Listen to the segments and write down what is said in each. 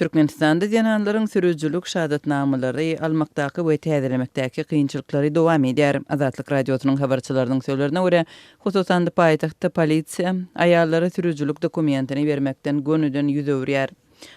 Türkmenistanda zenanlaryň sürüjilik şahadatnamalary almakdaky we täzelemekdäki kynçylyklary dowam edýär. Azatlyk Radiosynyň habarçylarynyň sözlerine görä, hususan-da paýtagtda polisiýa aýallara sürüjilik dokumentini bermekden gönüden ýüz öwürýär.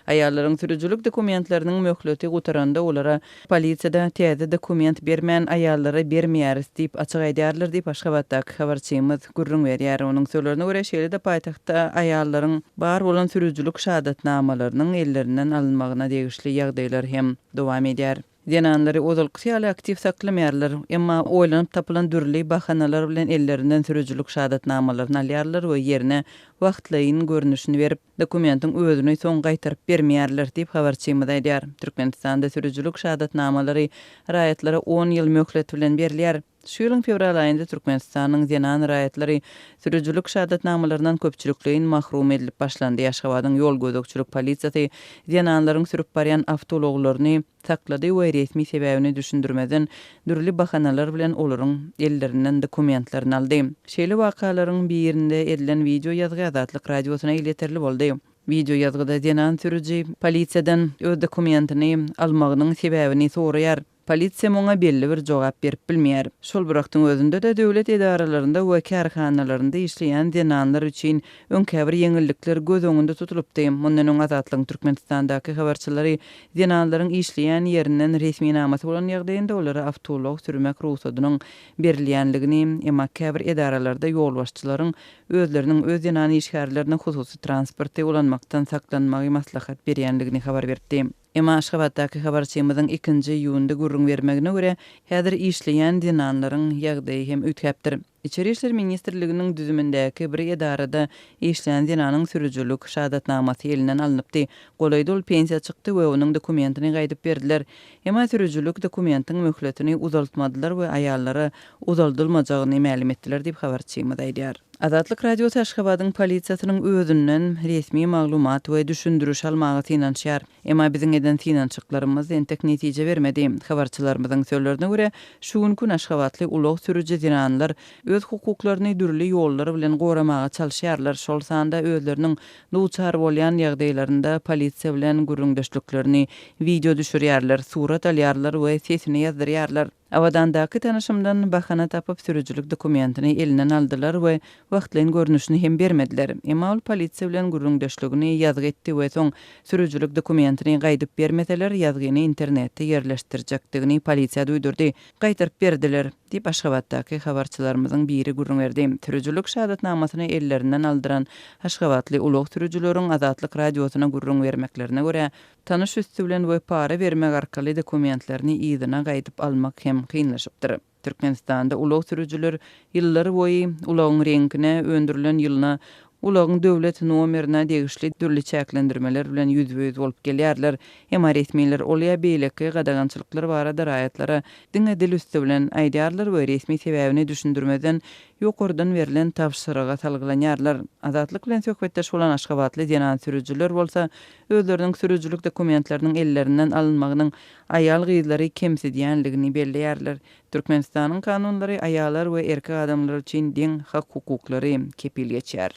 Aýallaryň sürüjilik dokumentleriniň möhleti gutaranda olara polisiýada täze dokument bermän aýallara bermeýäris diýip açyk aýdýarlar diýip Aşgabatdaky habarçymyz gürrüň berýär. Onuň sözlerine görä şeýle-de paýtagtda aýallaryň bar bolan sürüjilik şahadatnamalarynyň ellerinden alynmagyna degişli ýagdaýlar hem dowam edýär. Zenanlary ozalkysy ýaly aktiw saklamaýarlar, emma oýlanyp tapylan dürli bahanalar bilen ellerinden sürüjilik şahadatnamalaryny alýarlar we ýerine wagtlaýyn görnüşini berip, dokumentiň özüni soň gaýtaryp bermeýärler diýip, habarçymyz aýdýar. Türkmenistanda sürüjilik şahadatnamalary raýatlara on ýyl möhlet bilen berilýär. Şu ýylyň fewral aýynda Türkmenistanyň zenan raýatlary sürüjilik şahadatnamalaryndan köpçülikleýin mahrum edilip başlandy. Aşgabadyň ýol gözegçilik polisiýasy zenanlaryň sürüp barýan awtoulaglaryny saklady we resmi sebäbini düşündirmezden dürli bahanalar bilen olaryň ellerinden dokumentlerini aldy. Şeýle wakalaryň birinde edilen wideo ýazgy Azatlyk Radiosyna elýeterli boldy. Wideo ýazgyda zenan sürüji polisiýadan öz dokumentini almagynyň sebäbini soraýar. Polisiýa muňa belli bir jogap berip bilmeýär. Şol bir wagtyň özünde-de döwlet edaralarynda we kärhanalarynda işleýän zenanlar üçin öň käbir ýeňillikler göz öňünde tutulypdy. Mundan öň Azatlygyň Türkmenistandaky habarçylary zenanlaryň işleýän ýerinden resminamasy bolan ýagdaýynda olara awtoulag sürmek rugsadynyň berilýänligini, emma käbir edaralarda ýolbaşçylaryň özleriniň öz zenan işgärlerine hususy transporty ulanmakdan saklanmagy maslahat berýänligini habar beripdi. Emma Aşgabatdaky habarçymyzyň ikinji iýunda gürrüň bermegine görä, häzir işleýän zenanlaryň ýagdaýy hem üýtgäpdir. Içeri işler ministrliginiň düzümindäki bir edarada işlän zenanyň sürüjilik şahadatnamasy elinden alnypdy. Golaýda ol pensiýa çykdy we onuň dokumentini gaýdyp berdiler. Emma sürüjilik dokumentiň möhletini uzaltmadylar we aýallara uzaldylmajagyny mälim etdiler diýip, habarçymyz aýdýar. Azatlyk Radiosy Aşgabadyň polisiýasynyň özünden resmi maglumat we düşündiriş almaga synanyşýar. Emma biziň eden synanyşyklarymyz entek netije bermedi. Habarçylarymyzyň sözlerine görä, şu günki gün aşgabatly ulag sürüji zenanlar öz hukuklaryny dürli ýollar bilen goramaga çalyşýarlar, şol sanda özleriniň duçar bolýan ýagdaýlarynda polisiýa bilen gürrüňdeşliklerini wideo düşürýärler, surat alýarlar we sesini ýazdyrýarlar. Abadandaky tanyşymdan bahana tapyp sürüjilik dokumentini elinden aldylar we wagtlaýyn görnüşini hem bermediler. Emma ol polisiýa bilen gürrüňdeşligini ýazgy etdi we soň sürüjilik dokumentini gaýdyp bermeseler ýazgyny internetde ýerleşdirjekdigini polisiýa duýdurdy. Gaýtaryp berdiler, diýip Aşgabatdaky habarçylarymyzyň biri gürrüň berdi. Sürüjilik şahadatnamasyny ellerinden aldyran aşgabatly ulag sürüjileriň Azatlyk Radiosyna gürrüň bermeklerine görä, Tanyş üsti bilen we para bermek arkaly dokumentlerini yzyna gaýdyp almak hem kynlaşypdyr. Türkmenistanda ulag sürüjiler ýyllar boýy ulagyň reňkine, öndürilen ýylyna, ulagyň döwlet nomerine degişli dürli çäklendirmeler bilen ýüzbe-ýüz bolup gelýärler. Emma resmiler ol ýa beýleki gadagançylyklar barada raýatlara diňe dil üsti bilen aýdýarlar we resmi sebäbini düşündirmezden ýokardan berlen tabşyryga salgylanýarlar. Azatlyk bilen söhbetdeş bolan aşgabatly zenan sürüjiler bolsa özleriniň sürüjilik dokumentleriniň ellerinden alynmagynyň aýal-gyzlary kemsidýänligini belleýärler. Türkmenistanyň kanunlary aýalar we erkek adamlar üçin deň hak-hukuklary kepil geçýär.